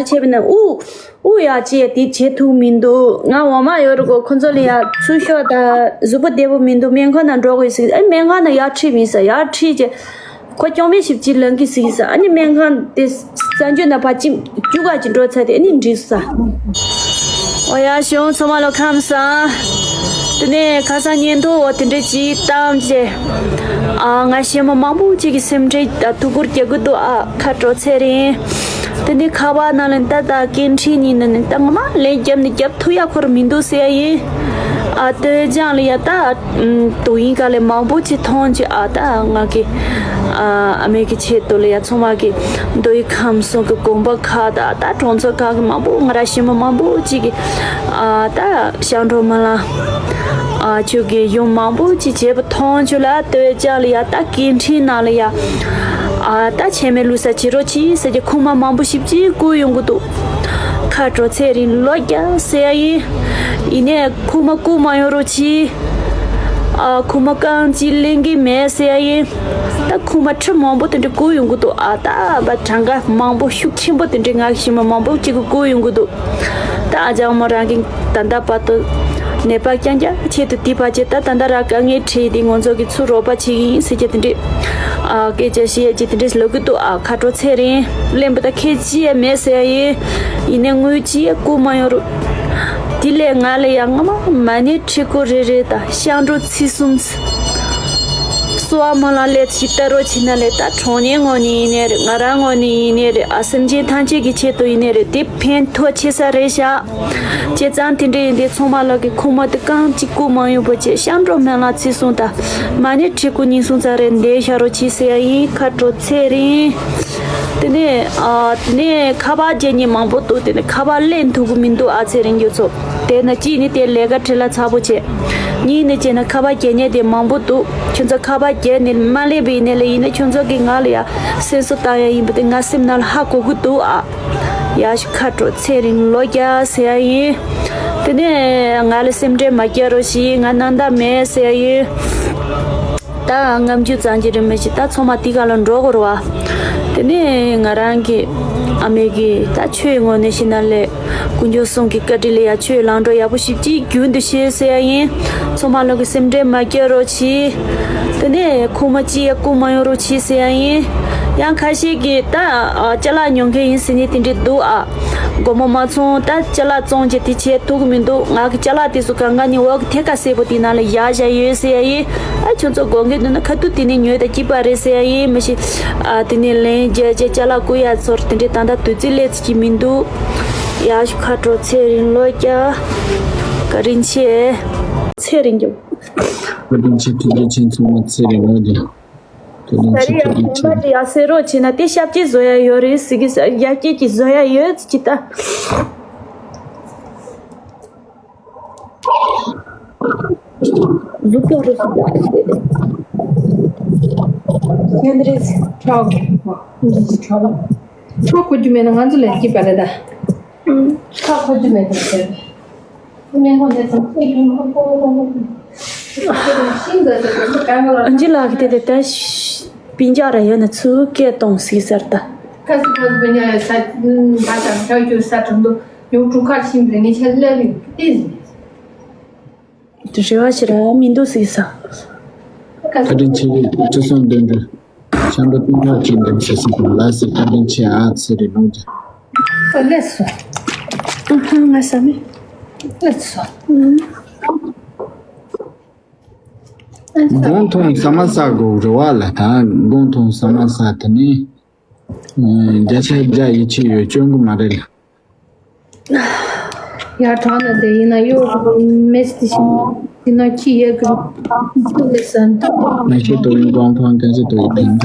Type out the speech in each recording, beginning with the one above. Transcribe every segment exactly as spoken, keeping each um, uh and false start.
བྱས་པ་ན་ཨུ་ཨུ་ཡ་ཅི་ཡ་དེ་བྱེད་ཐུབ་མི་འདུག་ང་འོ་མ་ཡོད་རུ་གོ་ཁོ་ཚོ་ལ་ཡ་ཚུར་ཤོག་ད་གཟུགས་པོ་བདེ་པོ་མི་འདུག་སྨན་ཁང་ནང་འགྲོ་དགོས་ཟེར། ཨེ་སྨན་ཁང་ནང་ཡར་ཁྲིད་མི་ཟེར། ཡར་ཁྲིད་ཅེ་ཁོ་སྐྱོང་མེད་ཞིབ་ཅིག་ལང་གི་ཟིག་ཟེར། ཨ་ནི་སྨན་ཁང་དེ་གཙང་ཆུ་ནང་ཕར་ཅིག་རྒྱུག་ག་ཅིག་འགྲོ་ཚར་དེ་ཨ་ནི་འགྲིག་ས། ཨོ་ཡ་ཞོང་ཚང་མ་ལོ་ཁམས་བཟང་། དེ་ནས་ཁ་སང་ཉིན་ཐོ་འོ་དེ་འདྲ་ཅིག་བཏང་རྗེས། ཨ་ང་ཞེ་མ་མང་པོ་ཅིག་གི་སེམས་ཁྲལ་ད་ཐུགས་ཁུར་རྒྱག་གི་འདུག་ཨ་ཁ་དྲོ་ཚེ་རིང་། དེ་ནས་ཁ་པར་ནང་ལ་ད་ད་སྐད་འཕྲིན་ནི་ནི་ནི་ད་ངོ་མ་ལན་རྒྱབ་ནི་རྒྱབ་ཐུབ་ཡ་ཁོ་ར་མི་འདུག་ཟེར་ཡ་ཡིན། ཨ་ཏོའི་ལྗང་ལ་ཡ་ད་དུ་ཡིན་ག་ལས་མང་པོ་ཅིག་མཐོང་ཅིག་ཨ་ད་ང་གི་ཨ་ཨ་མེ་གི་ཆེད་དུ་ལ་ཡ་ཚང་མ་གི་མདོ་ཡི་ཁམས་གསུམ་གི་དགོན་པ་ཁག་ད་ད་གྲོང་ཚོ་ཁག་གི་མང་པོ་ང་ར་ཞེ་མ་མང་པོ་ཅིག་གི་ཨ་ད་ཤང་གྲོ་མ་ལ། ཨ་ཁྱོད་ཀྱི་ཡུམ་མང་པོ་ཅིག་བྱས་པ་མཐོང་ཁྱོད་ལ་ལྟོས་ཅག་ལ་ཡ་ད་སྐད་འཕྲིན་ནང་ལ་ཡ། ཨ་ད་ཆེ་མེད་ལུས་ས་བྱེད་རོགས་གྱིས་ཟེར་གྱི་ཁུག་མ་མང་པོ་ཞིབ་ཅིག་བསྐུར་ཡོང་གི་འདུག་ཁ་དྲོ་ཚེ་རིང་ལོ་བརྒྱ་ཟེར་ཡ་ཡིན། ཡིན་ནས་ཁུག་མ་བསྐུར་མ་ཡོང་རོགས་གྱིས། ཨ་ཁུག་མ་རྐང་གཅིག་ལེན་གི་མེད་ཟེར་ཡ་ཡིན། ད་ཁུག་མ་ཁྲི་མང་པོ་དེ་འདྲ་བསྐུར་ཡོང་གི་འདུག་ཨ་ད་བ་གྲངས་ཀ་མང་པོ་ཤུགས་ཆེན་པོ་དེ་འདྲ་ང་གི་ཞེ་མ་མང་པོ་གཅིག་གི་བསྐུར་ཡོང་གི་འདུག་ད་ཨ་ཅག་མོ་རང་གི་ད་ལྟ་བར་དུ་ནད་པ་རྐྱང་རྐྱང་ཆེད་དུ་དེ་བར་ཆེད་ད་ད་ལྟ་ར་དཀའ་ངལ་འཕྲད་དེ་ང་ཚོ་གི་ཚུར་རོགས་པ་བྱེད་ཀྱི་ཡིན་ཟེར་གྱི་དེ་འདྲས་ཨ་སྐད་ཆ་བཤད་ཀྱི་དེ་འདྲས་ལབ་གི་འདུག་ཨ་ཁ་དྲོ་ཚེ་རིང་གླེན་པ་ད་ཁྱད་ཅི་ཡང་མེད་ཟེར་ཡ་ཡིན། ཡིན་ནའི་དངུལ་ཅི་ཡང་བསྐུར་མ་ཡོང་རུ། དེ་ལས་ང་ལ་ཡང་སྔ་མ་མ་ཎི་ཁྲི་སྐོར་རེ་རེ་དང་ཤང་གྲོ་ཚིག་གསུམ། གསོལ་བ་མ་ལ་ལས་ཅི་ལྟ་རོ་ཕྱི་ན་ལས་ད་གྲོང་ཉེ་ངོ་ནས་ཡིན་ནའི་རེད། ང་རང་ངོ་ནས་ཡིན་ནའི་རེད། ཨ་སེམས་ཅན་ཐམས་ཅད་ཀྱི་ཆེད་དུ་ཡིན་ནའི་རེད། དེ་ཕན་ཐོགས་ཆེ་ས་རེད་ཤག་བྱས་ཙང་དེ་འདྲ་ཡིན་དུས་ཚང་མ་ལ་གི་ཁུག་མ་དེ་རྐང་གཅིག་བསྐུར་མ་ཡོང་བ་བྱས། ཤང་གྲོ་སྨན་བླ་ཚིག་གསུམ་དང་མ་ཎི་ཁྲི་སྐོར་ཉིན་གསུམ་ཙམ་རེ་འདེབས་བཞག་རོགས་གྱིས་ཟེར་ཡ་ཡིན། ཁ་དྲོ་ཚེ་རིང་། དེ་ནས་ཨ་དེ་ནས་ཁ་པར་རྒྱག་མཁན་མང་པོ་འདུག་དེ་ནས་ཁ་པར་ལེན་ཐུབ་ཀྱི་མི་འདུག་ཨ་ཚེ་རིང་རྒྱུ་ཚོ། དེ་ན་གཅིག་ནི་དེ་ལས་ཀ་བྲེལ་བ་ཚ་པོ་བྱས། གཉིས་ནི་བྱས་ན་ཁ་པར་རྒྱག་མཁན་དེ་མང་པོ་འདུག་ཁྱོད་ཚོ་ཁ་པར་རྒྱག་ནས་མ་སླེབས་པ་ཡིན་ནའི་ལས་ཡིན་ན་ཁྱོད་ཚོ་གིས་ང་ལ་ཡ་སེམས་གསོ་བཏང་ཡ་ཡིན་པ་དེ་ང་སེམས་ནང་ལ་ཧ་གོ་གི་འདུག་ཨ། ཡ་ཞུ་ཁ་དྲོ་ཚེ་རིང་ལོ་བརྒྱ་ཟེར་ཡ་ཡིན། དེ་ནས་ང་ལ་སེམས་ཁྲལ་མ་རྒྱག་རོགས་ཞེས་ང་སྣང་དག་མེད་ཟེར་ཡ་ཡིན། ད་ལྔ་བཅུ་ཙམ་གྱི་རིན་མེད་ཅིག་ད་ཚང་མ་དེ་ག་ལ་འགྲོ་དགོས་རེད་བ། དེ་ནས་ང་རང་གི་ཨ་མའི་གི་ད་ཆོས་ངོས་ནས་ཤི་ན་ལས་དཀོན་མཆོག་གསུམ་གྱི་བཀའ་དྲིན་ལ་ཡ་ཆོས་ལམ་འགྲོ་ཡག་པོ་ཞིབ་ཅིག་རྒྱུན་དུ་བྱེད་ཟེར་ཡ་ཡིན། ཚང་མ་ལོ་གི་སེམས་ཁྲལ་མ་རྒྱག་རོགས་གྱིས། དེ་ནས་ཁུག་མ་གཅིག་ཡ་བསྐུར་མ་ཡོང་རོགས་གྱིས་ཟེར་ཡ་ཡིན། ཡང་ཁ་ཤས་ཀྱིས་ད་ཅ་ལག་ཉོ་མཁན་ཡིན་ཟེར་ནས་དེ་འདྲས་འདུག་ཨ། སྒོར་མོ་མ་ཚང་ད་ཅ་ལག་བཙོང་བྱས་དེ་བྱེད་ཐུབ་ཀྱི་མི་འདུག་ང་གི་ཅ་ལག་དེ་ཚོ་གང་ག་ནི་འོག་གི་ཐད་ཀ་སེར་པོ་དེ་ནང་ལ་བཞག་བཞག་ཡོད་ཟེར་ཡ་ཡིན། ཨ་ཁྱོད་ཚོ་དགོས་མཁན་འདུག་ན་ཁ་ཐུག་དེ་ནས་ཉོས་དང་སྐྱིད་པ་རེད་ཟེར་ཡ་ཡིན། མི་ཤེས་ཨ་དེ་ནས་ལན་རྒྱག་བྱས་ཅ་ལག་བསྐུར་ཡ་ཚོར་དེ་འདྲས་ད་ལྟ་དུས་ཚོད་སླེབས་ཚར་གྱི་མི་འདུག་ཡ་ཞུ་ཁ་དྲོ་ཚེ་རིང་ལོ་བརྒྱ། བཀའ་དྲིན་ཆེ། ཚེ་རིང་རྒྱབ། བཀའ་དྲིན་ཆེ། ཐུགས་རྗེ་ཆེ། ཚང་མ་ཚེ་རིང་ལོ་བརྒྱ། བཀའ་དྲིན་ད་ཆེ། རེད་ཡ། ཐུགས་རྗེ་ཆེ། ཁོང་པ་དེ་ཡ་སེ་རོགས་བྱེད་ན་དེ་ཞབས་ཕྱི་བཟོ་ཡ་ཡོད་རེད་ཟེར་གི་ས་ཡ་སྐྱེད་ཀྱི་བཟོ་ཡ་ཡོད་ཅི་ད། ལུག་ཀྱང་རུ་སུ་ད་རེད་དེ། ཁྱེད་རེད། ཁྲག་ཁྲག་ཁོ་རྒྱུ་མེད་ན་ང་ཚོ་ལས་སྐྱིད་པ་རེད་ད། ཁྲག་ཁོ་རྒྱུ་མེད་ན་ཟེར། ཨན་ཇི་ལགས་ཀྱིས་དེ་དེ་ལྟར་སྤུན་ཀྱག་ར་ཡོད་ན་ཚུར་སྐད་གཏོང་ཟིག་ཟེར་ད། ཁ་སི་ཁ་སི་སྤུན་ཀྱག་ཡོད་ས་ད་ད་ཁྱོད་ཁྱོད་ས་ཁྲིམས་དུ་ཡོང་གྲུ་ཁར་ཕྱིན་པའི་ངས་ཆད་ལས་རིགས་ཏེ་ཟིན། དེ་རེ་བ་ཞིག་ར་མི་འདུག་ཟིག་ས། བཀའ་དྲིན་ཆེ་བའི་ཁྲི་སྲོང་ལྡན་འབྲུ། ཤམ་པ་སྤུན་ཀྱག་གི་འདེམས་བྱེད་སྲིད་པ་ལ་སི་བཀའ་དྲིན་ཆེ་ཨ་ཚེ་རིང་ལོ་བརྒྱ། ཨ་ལས་སོ། ཨ་ཧ་ང་ས་མེད། ལས་སོ། ཨ་ཧ། དགོང་ཐོང་ཟ་མ་ཟ་དགོས་རེད་བ་ལ་ད་དགོང་ཐོང་ཟ་མ་ཟ་དེ་ནི། བརྒྱ་ཆ་བརྒྱ་ཡིད་ཆེས་ཡོད་སྐྱོན་གི་མ་རེད་ལ། ཡར་དྲག་ན་དེ་ཡིན་ན་གཡོ་མེ་སི་ཤིང་ཡིན་ན་ཁྱི་ཡོད་གི་ཐུག་ལེ་སན། ང་ཤི་ཏོ་ཡིན་གོང་ཕང་ཀན་སི་ཏོ་ཡིན་ཕན་ཐ་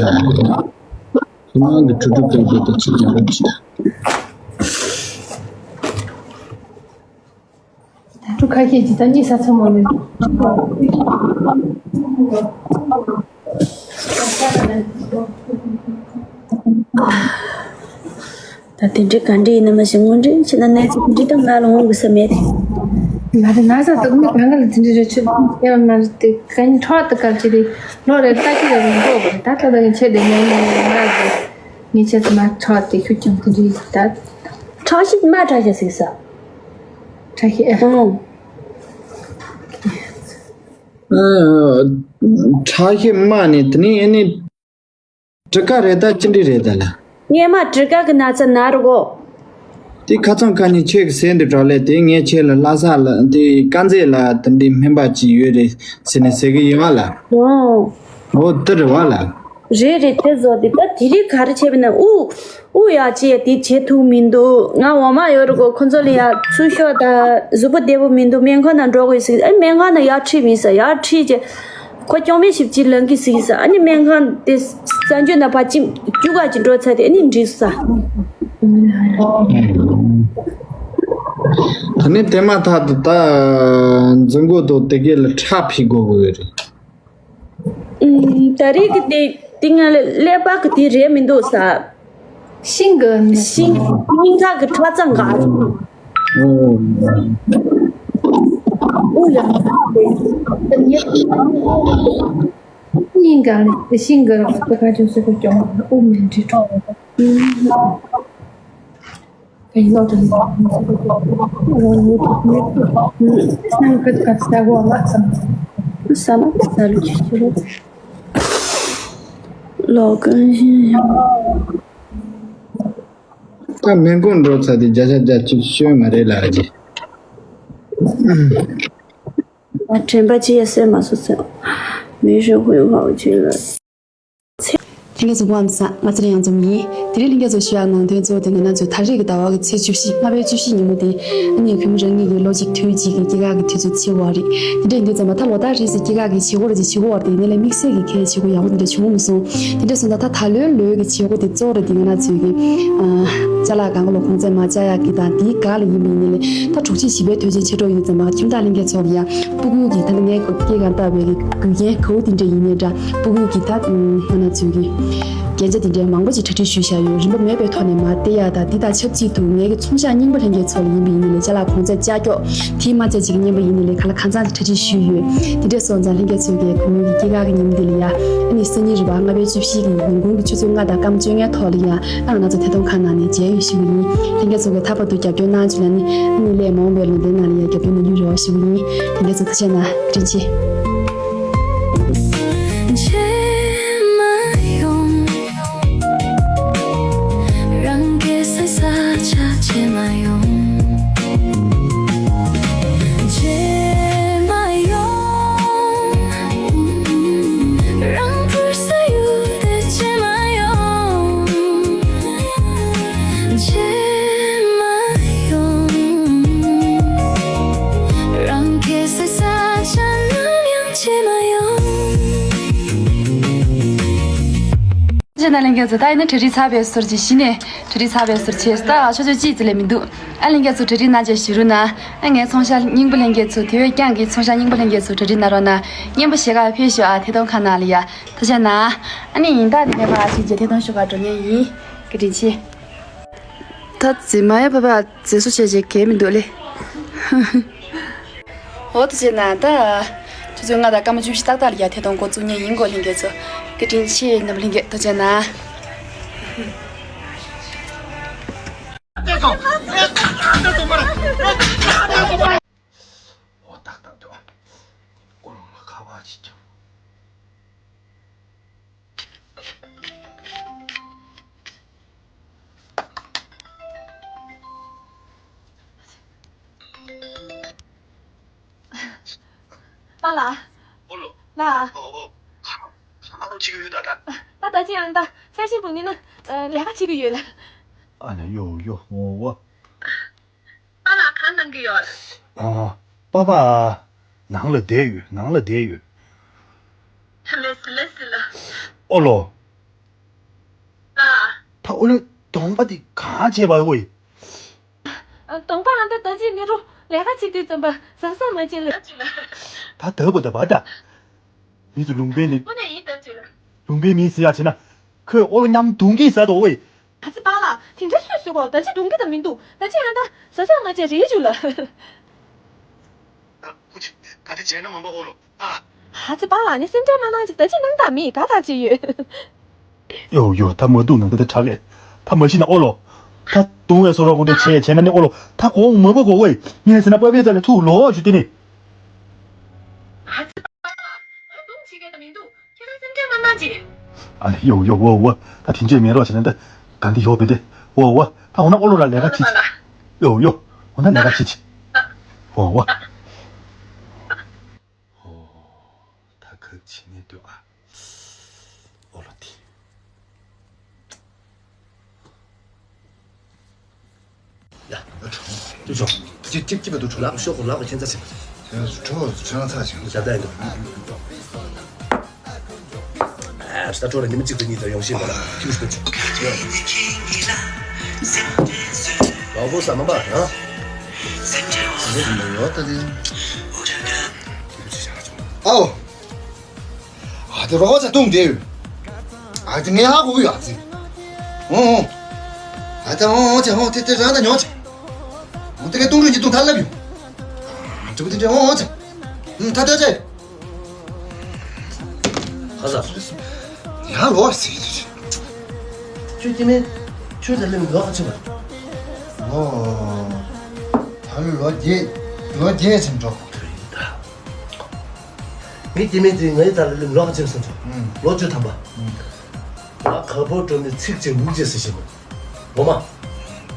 ཁོ་མང་གི་ཁྲུ་ཁྲུ་ཏོ་ཏོ་ཏོ་ཅི་ཀྱང་རུ་ཅི་ད། ཁྲུ་ཁ་ཤས་ཀྱི་ད་གཉིས་ས་ཚང་མ་མེད། ད་དེ་འདྲའི་ག་འདྲ་ཡིན་ན་མ་གཞི་དངོས་འབྲེལ་བྱས་ན་གནས་ཚུལ་འདི་དང་ང་ལ་འོང་དགོས་ས་མེད། ང་དེ་ན་ས་དུ་མི་གང་ག་ལ་དེ་འདྲའི་རེ་ཆེ་ཡང་ང་དེ་ག་ནི་ཁྲག་ཏུ་གལ་ཆེ་རེད་ལོ་རེ་ལྟ་ཅི་ཡང་མི་འགྲོ་བ་རེད། ད་ལྟ་ད་ངས་ཆེད་དེ་ངས་ངས་ང་དེ་ངས་ཆེད་དུ་མ་ཁྲག་དེ་ཤུགས་ཀྱང་དེ་འདྲའི་ད། ཁྲག་ཤེད་དམའ་ཁྲག་ཤེད་ཟིག་ས། ཁྲག་ཤེད། ཨང་། ཨ། ཁྲག་ཤེད་དམའ་ནི་དེ་ནི་ཨ་ནི། གྲི་ཀ་རེད་ད་ཅི་འདྲ་རེད་ད་ལ། ངས་མ་གྲི་ཀ་གི་ན་ཚ་ན་རུ་གོ། དེ་ཁ་ཚང་ཁ་ཉིན་ཁྱེད་ཀྱི་སེམས་འདི་གྲོགས་ལས་དེ་ངས་ཁྱེད་ལ་ལྷ་ས་ལ་དེ་དཀར་མཛེས་ལ་དེ་འདྲའི་སྨན་པ་ཅིག་ཡོད་རེད་ཟེར་ནས་ཟེར་གི་ཡོད་བ་ལ། ཨོ། འོ་དེ་རེད་བ་ལ། རེད་རེད་དེ་བཟོ་དེ་ད་དེ་རིགས་ག་རེ་བྱས་པ་ན་ཨུ། ཨུ་ཡ་ཅི་ཡ་དེ་བྱེད་ཐུབ་མི་འདུག་ང་འོ་མ་ཡོད་རུ་གོ་ཁོ་ཚོ་ལ་ཡ་ཚུར་ཤོག་ད་གཟུགས་པོ་བདེ་པོ་མི་འདུག་སྨན་ཁང་ནང་འགྲོ་དགོས་ཟེར་ཨ་སྨན་ཁང་ནང་ཡར་ཁྲིད་མི་ཟེར་ཡར་ཁྲིད་ཅེ། ཁོ་སྐྱོང་མེད་ཞིབ་ཅིག་ལང་གི་ཟིག་ས་ཨ་ནི་སྨན་ཁང་དེ་གསར་འགྱུར་ན་ཕ་ཅིམ་རྒྱུ་ག་ཅིག་འགྲོ་ཚར་ཏེ་ཨ་ནི་འགྲིག་ས། ད་ནི་དེ་མ་ཐག་ཏུ་ད་འཛིན་གོ་དོ་དེ་གེ་ལ་ཁྲག་ཕི་གོ་གོ་ཡོད་རེད། ད་རེས་ཀྱི་དེ་དེ་ང་ལ་ཀླད་པ་གི་དེ་རེད་མི་འདུག་ས། ཤིང་གི་ཤིང་སྙིང་ཁ་གི་ཁྲག་ཙམ་འགག་སོང་། ཨོ། ཨོ་ཡ། སྙིང་ག་ལས་ཤིང་གི་རོགས་པ་ཁ་ཅུང་སུ་གི་ཀྱོང་ཨོ་མིན་དྲི་ཁྲོ། ཨོ་ཡ། ཨོ་ཡ། ཨོ་ཡ། ཨོ་ཡ། ཨོ་ཡ། ཨོ་ཡ། ཨོ་ཡ། ཨོ་ཡ། ཨོ་ཡ། ལོ་གང་ཞིག་ད་སྨན་ཁང་འགྲོ་ཚར་དུས་བརྒྱ་ཆ་བརྒྱད་ཅུ་ཤོད་མ་རེད་ལ་ཨ་ཅེ། དྲན་པ་ཅི་ཡ་སེ་མ་སོ་སེ། མི་ཤོད་ཧུའི་ཧའོ་ཅི་ལ། ལྷན་རྒྱས་ཚོ་སྐུ་ཁམས་བཟང་། ང་ཚེ་རིང་གཡང་འཛོམས་ཡིན། དེ་རིང་ལྷན་རྒྱས་ཚོ་ཞུ་ཡག་ནང་དོན་གཙོ་བོ་དེ་ང་རང་ཚོའི་ད་རེས་ཀྱི་ཟླ་བ་གི་ཚེས་བཅུ་བཞི་ལྔ་པའི་བཅུ་བཞི་ཉིན་མོ་དེ་ཨ་ནི་བོད་མི་རང་ཉིད་ཀྱི་ལོ་གཅིག་དུས་གཅིག་གི་སྐྱེས་སྐར་གྱི་དུས་ཚོད་ཚེས་པ་རེད། དེ་འདྲ་ཡིན་དུས་ཙམ་པ་ད་ལོ་ལྟར་རེས་སུ་སྐྱེས་སྐར་གྱི་བྱེད་སྒོ་རེ་ཅིག་བྱེད་དགོས་པ་དེ་ཡིན་ནའི་དམིགས་བསལ་གྱི་གལ་བྱེད་སྒོ་ཡག་པོ་དེ་འདྲ་བྱུང་མི་སོང་། དེ་འདྲ་སོང་ཙང་ད་ད་ལོའི་ལོའི་གི་བྱེད་སྒོ་དེ་གཙོ་བོ་རེད་དེ་ང་རང་ཚོའི་གི་ཨ་ཅ་ལག་གང་ག་ལོ་གོང་ཚད་མ་བཅག་ཡག་གི་དང་དེའི་སྒང་ལ་ཡིན་པ་ཡིན་ནའི་ད་དྲུག་ཅུ་བཞི་པའི་དུས་ཆེན་ཕྱི་དྲོ་ཡིན་ཙམ་པ་ཁྱིམ་བདག་ལྷན་རྒྱས་ཚོ་ལ་ཡ་སྤུ་གུ་གི་ད་ནི་ངའི་སྐྱེས་སྐར་བཏབ་པའི་གི་དགོས་རྒྱན་གའུ་དེ་འདྲ་ཡིན་ནའི་འདྲ་སྤུ་གུ་གི་ད་ང་རང་ཚོའི་གི་རྒྱན་ཆ་དེ་འདྲའི་མང་པོ་ཅིག་གྲ་སྒྲིག་ཞུས་བཞག་ཡོད། རིན་པ་མེད་པའི་ཐོག་ནས་མར་སྟེར་ཡག་དང་དེ་དང་ཆབས་ཅིག་ཏུ་ངེད་ཀྱི་ཚོང་ཤག་རྙིང་པ་ལྷན་རྒྱས་ཚོ་ལ་ཡིན་པ་ཡིན་ནའི་ལས་ཅ་ལག་གོང་ཚད་ཅ་ཀྱོག་དེའི་མ་ཚད་ཅིག་རྙིང་པ་ཡིན་ནའི་ལས་ག་ལ་གང་འཚམ་ཅིག་གྲ་སྒྲིག་ཞུས་ཡོད། དེ་འདྲ་སོང་ཙང་ལྷན་རྒྱས་ཚོས་ཀྱི་གུས་མོ་གི་སྐྱེས་སྐར་གྱི་ཉིན་འདི་ལ་ཡ་ཨ་ནི་སང་ཉིན་རེད་པ་ལྔ་པའི་བཅུ་བཞི་གི་ཉིན་གུང་གི་ཆུ་ཚོད་ལྔ་དང་སྐར་མ་བཅོ་ལྔའི་ཐོག་ལ་ཡ་ཨ་ང་ཚོ་ཐད་གཏོང་ཁང་ནང་ནས་མཇལ་ཡོད་ཞུ་གི་ཡིན། ལྷན་རྒྱས་ཚོ་གི་ཐད་པ་དུ་རྒྱབ་སྐྱོར་གནང་བྱུང་ན་ནི་ཨ་ནི་ལས་མང་བའི་ལུང་བསྟན་ནང་ལ་ཡ་རྒྱབ་སྐྱོར་གནང་རྒྱུ་རེད་པ་ཞུ་གི་ཡིན། ལྷན་རྒྱས་ཚོ་ཐུགས་རྗེ་གནང་། བཀྲ་ཤིས་བདེ་ལེགས། རང་སྐྱེས་ས་ས་ཆ་བརྗེད་མ་ཡོང་། བརྗེད་མ་ཡོང་། རང་བུ་ས་ཡུལ་དུ་བརྗེད་མ་ཡོང་། བརྗེད་མ་ཡོང་། རང་སྐྱེས་ས་ས་ཆ་ནམ་ཡང་བརྗེད་མ་ཡོང་། ཅེ་ན་ལྷན་རྒྱས་ཚོ་ད་ཡིན་ན་གྲ་སྒྲིག་ཚར་བའི་ཟུར་གྱིས་གཞི་ནས་གྲ་སྒྲིག་ཚར་བའི་ཟུར་བྱས་ད་ཆོ་ཆོ་ཅིག་ཙི་ལས་མི་འདུག་ཨ་ལྷན་རྒྱས་ཚོ་གྲ་སྒྲིག་གནང་བྱས་བཞུགས་རོགས་གནང་། ཨ་ངའི་ཚོང་ཤག་རྙིང་པ་ལྷན་རྒྱས་ཚོ་དེ་བས་ཀྱང་གི་ཚོང་ཤག་རྙིང་པ་ལྷན་རྒྱས་ཚོ་གྲ་སྒྲིག་གནང་རོགས་གནང་། རྙིང་པ་ཞེ་དྲག་ཕེབས་ཤོག་ཨ་ཐད་གཏོང་ཁང་ནང་ལ་ཡ་ཐུགས་རྗེ་གནང་། ཨ་ནི་ཡིན་ད་དེ་ནས་ཕར་ཞིག་རྗེས་ཐད་གཏོང་ཞུ་ག་འགྲོ་མཁན་ཡིན། བཀའ་དྲིན་ཆེ། ད་རྫི་མ་ཡ་ཕ་ཕ་རྫི་བཟོ་བྱས་བྱས་གས་མི་འདུག་ལེ། འོ་དེ་བྱས་ན་ད། ཆུ་ཚོད་ལྔ་དང་སྐར་མ་བཅུ་བཞི་ཏག་ཏག་ལ་ཡ་ཐད་གཏོང་འགོ་བཙུགས་མཁན་ཡིན་གོ་ལྷན་རྒྱས་ཚོ། བཀའ་དྲིན་ཆེ། རྣམ་པ་ལྷན་རྒྱས་ཐུགས་རྗེ་གནང་། འོ་ཏག་ཏག་འདུག་ཀོ་ལོང་ལ་ཁ་བ་ཅིག་ཀྱང་། པཱ་ལགས། ཨོ་ལོ། ལགས། ཨོ་ཨོ། ཨ་ཅིག་ཡོད་ད་ད། ད་ད་ཅི་ཡང་ད་ས་ཞིང་བུ་ནི་ན་ལས་ཀ་བྱེད་ཀྱི་ཡོད་ལ། ཨ་ལ་ཡོ་ཡོ་ཨོ་ཨོ། པཱ་ལགས་གང་གནང་གི་ཡོད། ཨ། པཱ་པཱ། ནང་ལ་བསྡད་ཡོད། ནང་ལ་བསྡད་ཡོད། ལེ་སི་ལེ་སི་ལ། ཨོ་ལོ། ཨ། ད་ཨོ་ལོ་གདོང་པ་འདི་གང་བྱས་པ་ཨོ་ཡི། ཨ། གདོང་པ་ཨ་ད་ད་ཅི་མི་རུ་ལས་ཀ་བྱེད་དུས་ཙམ་པ་ཟ་ས་མ་བྱེད་ལ། ད་ད་བ་ད་བ་ད། མི་ཚོ་ལུང་པའི་ནི། ཁོ་ནས་ཡིན་ད་ཅི་ལ། ལུང་པའི་མི་ཟེར་ཡ་བྱེད་ན། ཁོས་ཨོ་ལོ་མཉམ་རྡུང་གིས་ཟ་དོ་ཨོ་ཡི། ཨ་ཙི་པཱ་ལགས་དེ་འདྲ་སུས་ཟེར་གོ་ད་ཅི་སྒྲུང་གི་ད་མི་འདུག་ད་ཅི་ཨ་ད་ཟ་ས་མ་བྱས་རེད་ཞུ་ལ། ཨ་ཁུ་ཅི་ད་དེ་བྱས་ན་མ་འབའ་ཨོ་ལོ་ཨ། ཨ་ཙི་པཱ་ལགས་ནི་སེམས་ཁྲལ་མ་གནང་ཅིག་ད་ཅི་གནང་ད་མི་ག་ད་ཅི་ཡོད། ཡོ་ཡོ་ད་མ་འདུག་ན་ད་ད་དྲག་གས་ད་མ་ཤི་ན་ཨོ་ལོ། ད་དུང་བའི་སོ་རོག་ཀུན་དེ་བྱས་བྱས་ན་ནི་ཨོ་ལོ། ད་གོང་མ་པ་གོ་བས་ངས་ཟེར་ན་པ་པའི་རྩ་ལས་ཐུག་ལོ་ཞུ་དེ་ནི། ཧ་ཙི་པ། ཧ་དུང་བྱེད་མཁན་ད་མི་འདུག་ཁྱེད་རང་སེམས་ཁྲལ་མ་གནང་ཅིག་ཨ་ལེ་ཡོ་ཡོ་ཝོ་ཝོ། ད་དེ་འདྲས་མེད་རོགས་བྱས་ན་ད་ག་འདི་ཡོ་བེ་དེ་ཝོ་ཝོ། ད་འོ་ན་ཨོ་ལོ་ར་ལས་ཀ་བྱེད་ཅིག་ཡོ་ཡོ། འོ་ན་ལས་ཀ་བྱེད་ཅིག་ཝོ་ཝོ། ཨོ། ད་ག་བྱེད་ནས་སྡོད་ཨ། ཨོ་ལོ་དེ། ཡ། ཏུ་ཆོ། ཅིག་ཅིག་ཅིག་པ་ཏུ་ཆོ། ལག་ཤོག་གོ་ལག་པ་ཁྱེད་ཚ་ཆེ། ཁྱེད་ཚོ་ཁྲོ་ཁྲོ་ཚ་ཆེ། ཞབས་ཏ་ཡིན་འདུག་ཨ་ད་ཁྲོ་ར་ཉི་མ་གཅིག་ཏུ་གཉིས་དང་ཡོང་ཤེས་པ་ལ་ཁྱི་མི་ཤི་པ་ཆོ། ལག་པོ་ས་མ་པ་ཡང་། ཡོད་ད་དེ། ཨའོ། ཨ་དེ་རོགས་ཚ་བཏུང་དེ། ཨ་དེ་ངས་ཧ་གོ་གི་ཡོད་ཨ་ཙི། ཨོ་ཨོ། ཨ་དེ་ཨོ་ཨོ་ཚ་ཨོ་དེ་དེ་རང་ད་ཉོ་ཚ། ཨོ་དེ་ག་བཏུང་རུ་ཡི་བཏུང་ཐ་ལབ་ཡོད། ཨ་དེ་བུ་དེ་དེ་ཨོ་ཨོ་ཚ། ཨུམ་ཐ་ཐ་ཚ། ཧ་ས། ཡང་ལོ་ཟེར་གི་དེ། ཁྱོད་སྐྱེ་དམན། ཁྱོད་ད་ལན་ལོ་ག་ཚོད་པ། ལོ། ད་ལོ་བརྒྱད། ལོ་བརྒྱད་ཙམ་འགྲོ། ངའི་སྐྱེ་དམན་དེ་ངའི་ད་ལ་ལོ་ག་ཚོད་སོང་ཚོ། ལོ་བཅུ་ཐམ་པ། ང་ག་པོ་འགྲོ་ནས་ཚིག་ཅིག་མུག་ཅིག་ཟེར་ཞིག་མོ། ངོ་མ།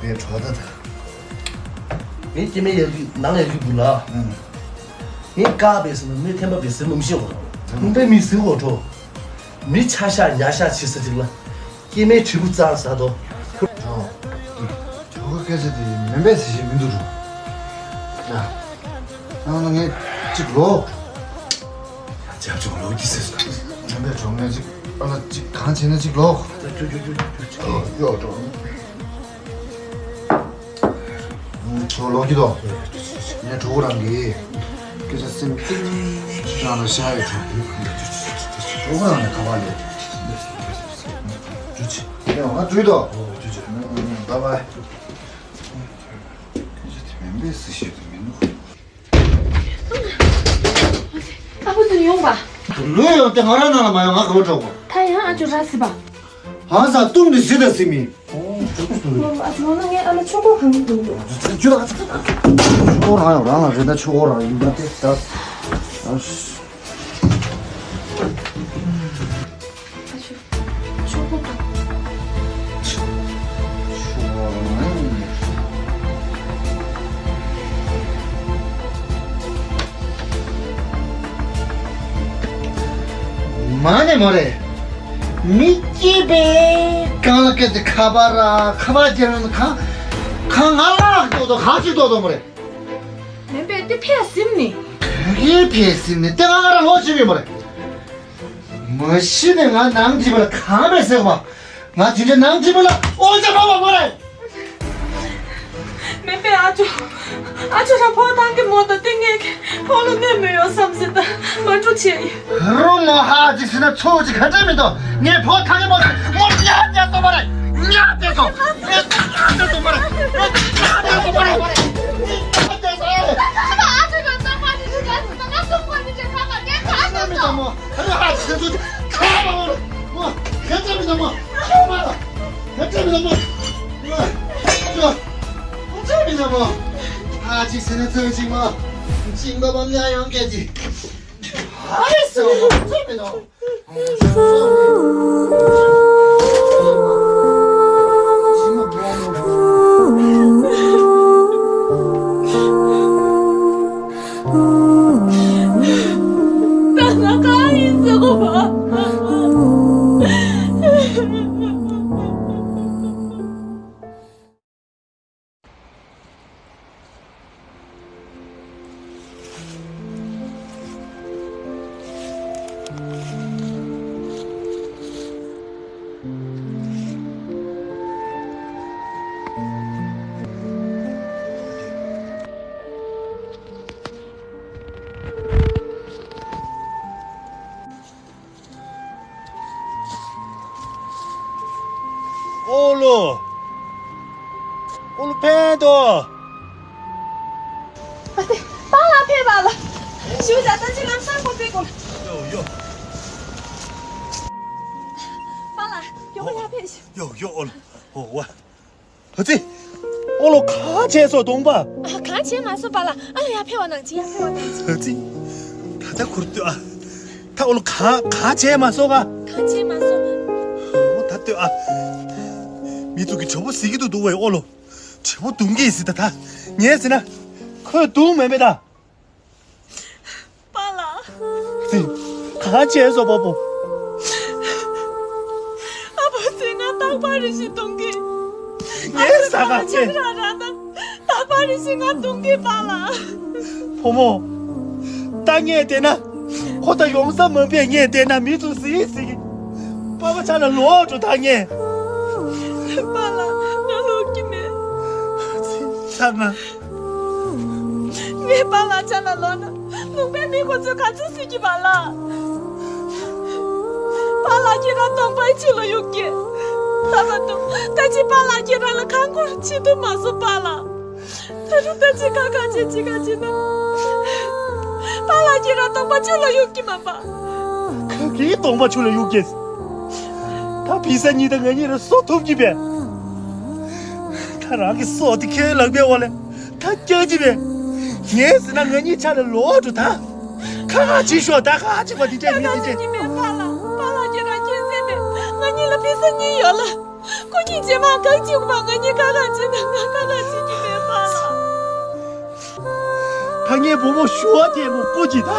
པའི་གྲོགས་ད་ད། ངའི་སྐྱེ་དམན་ཡར་རྒྱུག་ནང་ཡར་རྒྱུག་དགོས་ལ། ངའི་བཀག་པའི་ཟེར་ན་མི་ཐེམ་པ་པའི་ཟེར་མི་ཤེས་གོ། མི་པའི་མི་ཟེར་གོ་གྲོགས། མི་ཆ་ཤ་ཉ་ཤ་བྱེད་ས་ཅིག་ལ། སྐྱེ་དམན་དྲིལ་བུ་གཙང་ཟ་དོ། ཨོ། ཁྱོ་ག་སྐད་ཆ་དེ་མེན་པའི་ཟེར་ཞིག་མི་འདུག་རུ། ཡ། ཨ་ན་ངས་གཅིག་ལོག་ཅབ་ཅོག་ལོག་གི་ཟེར་སོང་། མེན་པའི་གྲོགས་ངས་གཅིག་ཨ་ལ་གཅིག་གང་བྱས་ན་གཅིག་ལོག་ཨོ་ཡོ་གྲོགས། ཁྱོད་ལོག་གི་དོ། ངས་གྲོགས་རང་གི་སྐད་ཆ་སེམས་གཏིང་རང་ལ་བཤད་ཡོད་གྲོགས། གྲོགས་རང་ལ་ཁ་པར་ལས། ཇུ་ཆི། ཡང་ང་ཇུ་དོ། ཇུ་ཇུ། བ་བ། སྐད་ཆ་དེ་མེན་པའི་སི་ཤེས་དུ་མི་འདུག་ཨ་ཁུ་ཚོ་ཡོང་པ། ལོས་ཡོང་སྟེ་ང་རང་ནང་ལ་མ་ཡོང་ང་ག་བ་འགྲོ་གོ། ད་ཡང་ཨ་ཅོ་ར་སི་པ། ཧང་སང་བཏུང་ནས་སི་ད་སི་མི། ཨོ་ཅོ་ཅོ་ཏུ། ཨ་ཅོ་ང་ངའི་ཨ་མ་ཆོག་གོ་གང་འདུག་ཅོ་ཅོ་ཨ་ཅོ། ཆོག་གོ་རང་ཡོང་རང་ལ་རེད་ད་ཆོག་གོ་རང་ཡིན་ད་དེ་ད། ཨ་ཤི། ཨ་ཅོ། ཆོག་གོ་གང་། མ་ནས་མ་རེད། མི་སྐྱིད་པའི་གང་ལ་སྐད་དེ་ཁ་པར་ར་ཁ་པར་རྒྱབ་ན་གང་གང་ང་ལག་ཏོག་ཏོག་གང་ཅིག་ཏོག་ཏོག་མ་རེད། མེན་པས་དེ་ཕས་ཟིན་ནི། ག་གི་ཕས་ཟིན་ནི་དེ་ང་ར་ལོག་ཅིག་ཡོད་མ་རེད། མ་གཞི་ནས་ང་ནང་སྒྲིབ་པ་ལ་གང་མེད་ཟེར་བ། ང་དེ་འདྲ་ནང་སྒྲིབ་པ་ལ་ཨོ་ཅག་མ་བ་མ་རེད། མེན་པས་ཨ་ཅོ། ཨ་ཅོ་རང་ཕོ་བཏང་གི་མོ་ད་ཏིང་ངེ་གི་ཕོ་ལོ་གནས་མི་ཡོང་བསམ་ཟེར་ད་མ་འགྲོ་བྱས་ཡིན། རུ་མོ་ཧ་ཅིག་ཟེར་ན་ཚོ་ཅིག་ག་འདྲ་མི་འདུག་ངས་ཕོ་ཐང་གི་མོ་ཟེར་མོ་ཉག་བྱས་སོང་མ་རེད། ཉག་བྱས་སོང་། ངས་ཉག་བྱས་སོང་མ་རེད། ངས་ཉག་བྱས་སོང་མ་རེད། ངས་ཉག་བྱས་སོང་། ཨ་ཅོ་ཡོད་ཙང་མ་ཅིག་ཅིག་ཨ་ཅོ་ན་ང་སུ་ཁོ་ནི་ཅིག་ཁ་ཁ་ངས་ཁ་ཨ་ཅོ་ཡོད་ཙང་མོ། ཨ་ཅོ་ཧ་ཅིག་ཟེར་ཚོ་ཅིག་ཁ་མ་མོ། ཁྱེད་ཚོ་མི་ན་མོ། ཁྱེད་ཚོ་མི་ན་མོ། ཁྱེད་ཚོ་མི་ན་མོ། ཨ་ཅིག་ཟེར་ན་ཚོ་ཅིག་མོ། ཅིག་མ་བམ་ཡ་ཡོང་སྐད་ཅིག་ཧ་ལས་སོ། ཁྱེད་ཚོ་མི་ན་མོ། ད་ང་གང་ཡིན་ཟེར་གོ་བ། ཨོ་ལོ། ཨོ་ལོ་ཕན་ཏོ། ཨ་ཏེ། པཱ་ལགས་ཕེབས་པ་ལ། ཞུ་ད་ལྟ་ཅི་ལམ་སང་ཁོ་ཕེབས་དགོས། ཡོ་ཡོ། པཱ་ལགས་ཡོ་ཡ་ཕེབས་ཤིག་ཡོ་ཡོ་ཨོ་ལོ། ཨོ་ཝ། བུ་ཚེ། ཨོ་ལོ། གང་བྱས་སོང་གདོང་པ། ཨ། གང་བྱས་མ་སོང་པཱ་ལགས། ཨ་ལ། ཡར་ཕེབས་པ་གནང་། ཅིག་ཡར་ཕེབས་པ་གནང་། བུ་ཚེ། ད་ལྟ་ཁུར་ལྟོས་ཨ། ད་ཨོ་ལོ། གང་གང་བྱས་མ་སོང་ག་གང་བྱས་མ་སོང་། ཨོ་ད་ལྟོས་ཨ། མི་ཚོ་གི་གྲོད་པ་ཟེར་གི་འདུག་འདུག་བས་ཨོ་ལོ། གྲོད་པ་གདུང་གི་ཟེར། ད་ད་ངས་ཟེར་ན། ཁོས་གདུང་མེད་མེད་ད། པཱ་ལགས། ཚེ། ག་བྱས་སོང་པ་པོ། ཨ་ཕོ་ཚེ། ང་རྟག་པར་རེ་ཞིག་གདུང་གི། ངས་ཟ་ག་ཨ་ཕོ་ཚེ། ཚེ་ར་ར་དང་རྟག་པར་རེ་ཞིག་ང་གདུང་གི་པཱ་ལགས། བུ་མོ། ད་ངས་བལྟས་ན། ཁོ་ད་ཡོང་ས་མ་པས་ངས་བལྟས་ན་མི་ཚོ་ཟིག་ཟིག་གི། པཱ་པ་ཆ་ལ་ལོག་འགྲོ་ད་ངས། པཱ་ལགས། ང་ལོག་གི་མེད། ཚེ་ཆ་ང་། ངས་པཱ་ལགས་ཅག་ལ་ལོག་ན་ལུང་པའི་མི་ཁོ་ཚོས་ག་ཚོད་ཟེར་གྱི་པཱ་ལགས། པཱ་ལགས་ཁྱེད་རང་གདོང་པའི་ཕྱི་ལ་གཡུག་གི། ད་མ་གཏོགས་ད་ཅི་པཱ་ལགས་ཁྱེད་རང་ལ་ཁང་སྐོར་བྱེད་ཐུབ་མ་སོང་པཱ་ལགས། ད་རུང་ད་ཅི་ཁ་ཁ་བྱེད་ཅི་ཁ་བྱེད་ན། པཱ་ལགས་ཁྱེད་རང་གདོང་པ་ཆུ་ལ་གཡུག་གི་མ་པ། ག་གི་གདོང་པ་ཆུ་ལ་གཡུག་གི། ད་བི་ས་གཉིས་ད་ང་གཉིས་ར་གསོ་ཐུབ་ཀྱི་པས། ད་རང་གི་སྲོག་དེ་ཁྱོད་ལག་པའི་འོག་ལ་ད་བསྐྱལ་གྱི་པས། ངས་ཟེར་ན་ང་གཉིས་ཆ་ལ་ལོག་འགྲོ་ད། ཁ་ཁ་བྱེད་ཤོག་ད་ཁ་ཁ་བྱེད་པ་དེ་འདྲས་མི་དེ་འདྲས། ཁྱེད་རང་སྐྱོན་བཙལ་མེད། ང་གཉིས་ལ་བི་ས་གཉིས་ཡོད་ལ། ཁོ་གཉིས་རྗེས་མ་གང་བྱེད་དགོས་པ་ང་གཉིས་ཁ་ཁ་བྱེད་ད། ང་ཁ་ཁ་བྱེད་ཀྱི་མེད་པ་ལ། ད་ངའི་བུ་མོ་ཞུ་བ་དེ་མོ་སྐུ་གྱིས་ད།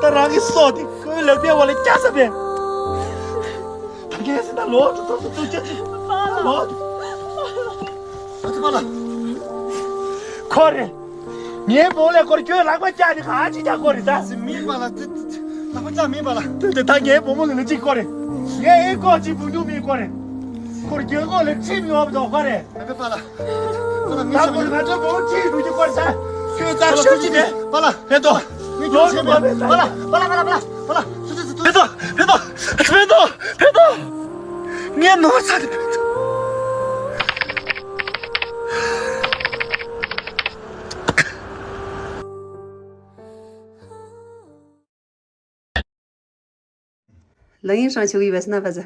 ད་རང་གི་སྲོག་དེ་ཁོའི་ལག་པའི་འོག་ལ་བསྐྱལ་ས་པས། ད་ངས་ཟེར་ན་ལོག་འགྲོ། ཐོག་ཏུ་ཐུག་ཅེས་ཅིག་ལོག་འགྲོ། ཨ་ཙི་པཱ་ལགས། ཁོ་རེད། ངའི་བུ་ལས་ཁོར་ཁྱོད་ལག་པ་བཀྱག་ནས་ག་ཅི་བཀྱག་ཁོ་རེད་ད། ཨ་ཙི་མིན་པཱ་ལགས། དེ་དེ་ལག་པ་བཀྱག་མིན་པཱ་ལགས། དེ་དེ་ད་ངའི་བུ་མོ་ལ་ལ་ཅིག་ཁོ་རེད། ངས་ཨེ་ཀོ་ཅིག་བུ་ཉུང་མིན་ཁོ་རེད། ཁོར་རྒྱལ་ཁོག་ལ་ཁྲིམས་ཡོད་པ་དོ་ཁོ་རེད། ཨ་ཕའི་པཱ་ལགས། པཱ་ལགས་མི་ད་ཁོ་ང་ཚོའི་བུ་ཁྲིད་འགྲོ་རྒྱུ་ཁོ་རེད་ད། ཁྱོད་རྩར་ཤོད་ཅིག་མེད། པཱ་ལགས། ཕན་ཐོགས། མི་ཁྱོད་བྱེད་མེད། པཱ་ལགས། པཱ་ལགས། པཱ་ལགས། པཱ་ལགས། པཱ་ལགས། ཕན་ཐོགས། ཕན་ཐོགས། ཕན་ཐོགས། ཕན་ཐོགས། ངས་ནོར་ཚར་ཏེ་ཕན་ཐོགས། ལ་ཡིན་ཧྲང་ཆུ་གི་བས་ན་བ་ཟ།